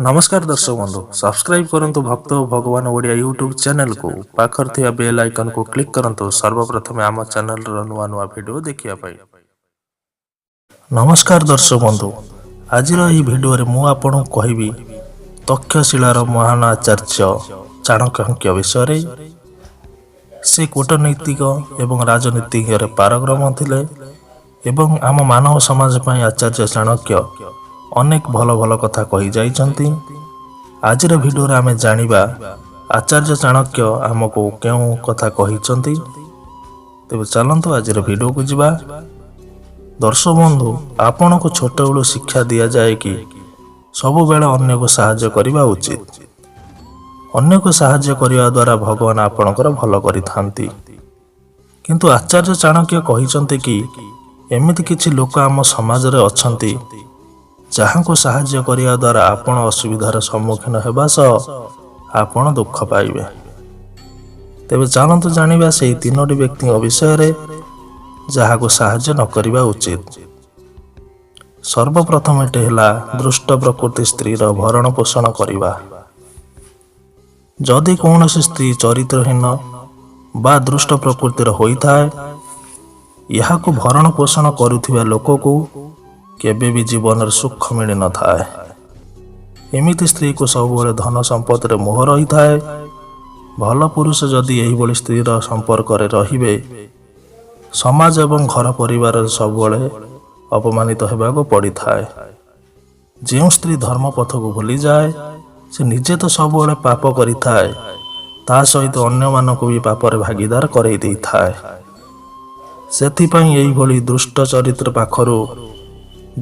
ନମସ୍କାର ଦର୍ଶକ ବନ୍ଧୁ, ସବସ୍କ୍ରାଇବ୍ କରନ୍ତୁ ଭକ୍ତ ଓ ଭଗବାନ ଓଡ଼ିଆ ୟୁଟ୍ୟୁବ୍ ଚ୍ୟାନେଲକୁ। ପାଖରେ ଥିବା ବେଲ୍ ଆଇକନ୍କୁ କ୍ଲିକ୍ କରନ୍ତୁ ସର୍ବପ୍ରଥମେ ଆମ ଚ୍ୟାନେଲର ନୂଆ ନୂଆ ଭିଡ଼ିଓ ଦେଖିବା ପାଇଁ। ନମସ୍କାର ଦର୍ଶକ ବନ୍ଧୁ, ଆଜିର ଏହି ଭିଡ଼ିଓରେ ମୁଁ ଆପଣଙ୍କୁ କହିବି ତକ୍ଷଶିଳାର ମହାନ ଆଚାର୍ଯ୍ୟ ଚାଣକ୍ୟଙ୍କ ବିଷୟରେ। ସେ କୂଟନୈତିକ ଏବଂ ରାଜନୀତିଜ୍ଞରେ ପାରଙ୍ଗମ ଥିଲେ ଏବଂ ଆମ ମାନବ ସମାଜ ପାଇଁ ଆଚାର୍ଯ୍ୟ ଚାଣକ୍ୟ ଅନେକ ଭଲ ଭଲ କଥା କହିଯାଇଛନ୍ତି। ଆଜିର ଭିଡ଼ିଓରେ ଆମେ ଜାଣିବା ଆଚାର୍ଯ୍ୟ ଚାଣକ୍ୟ ଆମକୁ କେଉଁ କଥା କହିଛନ୍ତି। ତେବେ ଚାଲନ୍ତୁ ଆଜିର ଭିଡ଼ିଓକୁ ଯିବା। ଦର୍ଶକ ବନ୍ଧୁ, ଆପଣଙ୍କୁ ଛୋଟବେଳୁ ଶିକ୍ଷା ଦିଆଯାଏ କି ସବୁବେଳେ ଅନ୍ୟକୁ ସାହାଯ୍ୟ କରିବା ଉଚିତ। ଅନ୍ୟକୁ ସାହାଯ୍ୟ କରିବା ଦ୍ୱାରା ଭଗବାନ ଆପଣଙ୍କର ଭଲ କରିଥାନ୍ତି। କିନ୍ତୁ ଆଚାର୍ଯ୍ୟ ଚାଣକ୍ୟ କହିଛନ୍ତି କି ଏମିତି କିଛି ଲୋକ ଆମ ସମାଜରେ ଅଛନ୍ତି ଯାହାଙ୍କୁ ସାହାଯ୍ୟ କରିବା ଦ୍ୱାରା ଆପଣ ଅସୁବିଧାର ସମ୍ମୁଖୀନ ହେବା ସହ ଆପଣ ଦୁଃଖ ପାଇବେ। ତେବେ ଚାଲନ୍ତୁ ଜାଣିବା ସେହି ତିନୋଟି ବ୍ୟକ୍ତିଙ୍କ ବିଷୟରେ ଯାହାକୁ ସାହାଯ୍ୟ ନ କରିବା ଉଚିତ। ସର୍ବପ୍ରଥମଟି ହେଲା ଦୁଷ୍ଟ ପ୍ରକୃତି ସ୍ତ୍ରୀର ଭରଣ ପୋଷଣ କରିବା। ଯଦି କୌଣସି ସ୍ତ୍ରୀ ଚରିତ୍ରହୀନ ବା ଦୁଷ୍ଟ ପ୍ରକୃତିର ହୋଇଥାଏ, ଏହାକୁ ଭରଣ ପୋଷଣ କରୁଥିବା ଲୋକକୁ କେବେ ବି ଜୀବନରେ ସୁଖ ମିଳିନଥାଏ। ଏମିତି ସ୍ତ୍ରୀକୁ ସବୁବେଳେ ଧନ ସମ୍ପତ୍ତିରେ ମୋହ ରହିଥାଏ। ଭଲ ପୁରୁଷ ଯଦି ଏହିଭଳି ସ୍ତ୍ରୀର ସମ୍ପର୍କରେ ରହିବେ, ସମାଜ ଏବଂ ଘର ପରିବାରରେ ସବୁବେଳେ ଅପମାନିତ ହେବାକୁ ପଡ଼ିଥାଏ। ଯେଉଁ ସ୍ତ୍ରୀ ଧର୍ମ ପଥକୁ ଭୁଲିଯାଏ, ସେ ନିଜେ ତ ସବୁବେଳେ ପାପ କରିଥାଏ, ତା ସହିତ ଅନ୍ୟମାନଙ୍କୁ ବି ପାପରେ ଭାଗିଦାର କରେଇ ଦେଇଥାଏ। ସେଥିପାଇଁ ଏହିଭଳି ଦୁଷ୍ଟ ଚରିତ୍ର ପାଖରୁ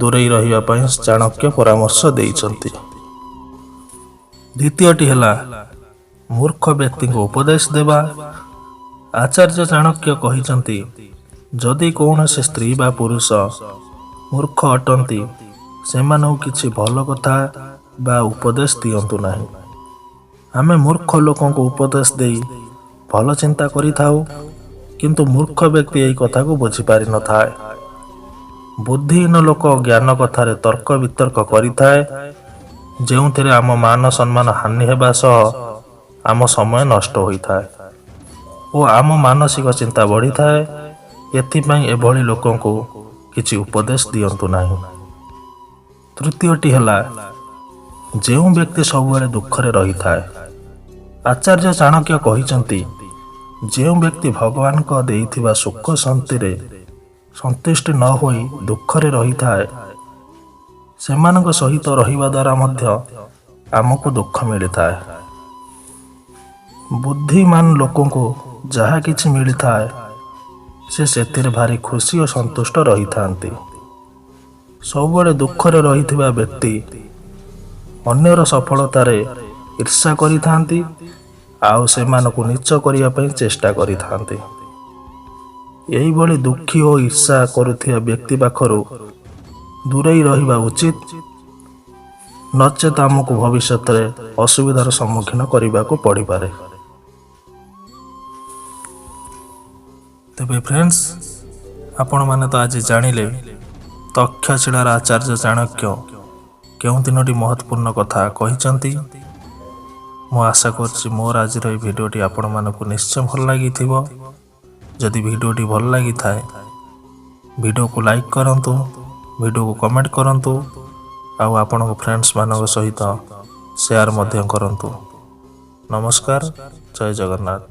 ଦୂରେଇ ରହିବା ପାଇଁ ଚାଣକ୍ୟ ପରାମର୍ଶ ଦେଇଛନ୍ତି। ଦ୍ୱିତୀୟଟି ହେଲା ମୂର୍ଖ ବ୍ୟକ୍ତିଙ୍କୁ ଉପଦେଶ ଦେବା। ଆଚାର୍ଯ୍ୟ ଚାଣକ୍ୟ କହିଛନ୍ତି, ଯଦି କୌଣସି ସ୍ତ୍ରୀ ବା ପୁରୁଷ ମୂର୍ଖ ଅଟନ୍ତି, ସେମାନଙ୍କୁ କିଛି ଭଲ କଥା ବା ଉପଦେଶ ଦିଅନ୍ତୁ ନାହିଁ। ଆମେ ମୂର୍ଖ ଲୋକଙ୍କୁ ଉପଦେଶ ଦେଇ ଭଲ ଚିନ୍ତା କରିଥାଉ, କିନ୍ତୁ ମୂର୍ଖ ବ୍ୟକ୍ତି ଏହି କଥାକୁ ବୁଝିପାରିନଥାଏ। ବୁଦ୍ଧିହୀନ ଲୋକ ଜ୍ଞାନ କଥାରେ ତର୍କ ବିତର୍କ କରିଥାଏ, ଯେଉଁଥିରେ ଆମ ମାନ ସମ୍ମାନ ହାନି ହେବା ସହ ଆମ ସମୟ ନଷ୍ଟ ହୋଇଥାଏ ଓ ଆମ ମାନସିକ ଚିନ୍ତା ବଢ଼ିଥାଏ। ଏଥିପାଇଁ ଏଭଳି ଲୋକଙ୍କୁ କିଛି ଉପଦେଶ ଦିଅନ୍ତୁ ନାହିଁ। ତୃତୀୟଟି ହେଲା ଯେଉଁ ବ୍ୟକ୍ତି ସବୁବେଳେ ଦୁଃଖରେ ରହିଥାଏ। ଆଚାର୍ଯ୍ୟ ଚାଣକ୍ୟ କହିଛନ୍ତି, ଯେଉଁ ବ୍ୟକ୍ତି ଭଗବାନଙ୍କ ଦେଇଥିବା ସୁଖ ଶାନ୍ତିରେ ସନ୍ତୁଷ୍ଟି ନ ହୋଇ ଦୁଃଖରେ ରହିଥାଏ, ସେମାନଙ୍କ ସହିତ ରହିବା ଦ୍ୱାରା ମଧ୍ୟ ଆମକୁ ଦୁଃଖ ମିଳିଥାଏ। ବୁଦ୍ଧିମାନ ଲୋକଙ୍କୁ ଯାହା କିଛି ମିଳିଥାଏ, ସେ ସେଥିରେ ଭାରି ଖୁସି ଓ ସନ୍ତୁଷ୍ଟ ରହିଥାନ୍ତି। ସବୁବେଳେ ଦୁଃଖରେ ରହିଥିବା ବ୍ୟକ୍ତି ଅନ୍ୟର ସଫଳତାରେ ଈର୍ଷା କରିଥାନ୍ତି ଆଉ ସେମାନଙ୍କୁ ନୀଚ କରିବା ପାଇଁ ଚେଷ୍ଟା କରିଥାନ୍ତି। ଏହିଭଳି ଦୁଃଖୀ ଓ ଈର୍ଷା କରୁଥିବା ବ୍ୟକ୍ତି ପାଖରୁ ଦୂରେଇ ରହିବା ଉଚିତ, ନଚେତ ଆମକୁ ଭବିଷ୍ୟତରେ ଅସୁବିଧାର ସମ୍ମୁଖୀନ କରିବାକୁ ପଡ଼ିପାରେ। ତେବେ ଫ୍ରେଣ୍ଡସ୍, ଆପଣମାନେ ତ ଆଜି ଜାଣିଲେ ତକ୍ଷଶିଳାର ଆଚାର୍ଯ୍ୟ ଚାଣକ୍ୟ କେଉଁ ତିନୋଟି ମହତ୍ତ୍ୱପୂର୍ଣ୍ଣ କଥା କହିଛନ୍ତି। ମୁଁ ଆଶା କରୁଛି ମୋର ଆଜିର ଏହି ଭିଡ଼ିଓଟି ଆପଣମାନଙ୍କୁ ନିଶ୍ଚୟ ଭଲ ଲାଗିଥିବ। ଯଦି ଭିଡ଼ିଓଟି ଭଲ ଲାଗିଥାଏ, ଭିଡ଼ିଓକୁ ଲାଇକ୍ କରନ୍ତୁ, ଭିଡ଼ିଓକୁ କମେଣ୍ଟ କରନ୍ତୁ ଆଉ ଆପଣଙ୍କ ଫ୍ରେଣ୍ଡସ୍ମାନଙ୍କ ସହିତ ସେୟାର ମଧ୍ୟ କରନ୍ତୁ। ନମସ୍କାର, ଜୟ ଜଗନ୍ନାଥ।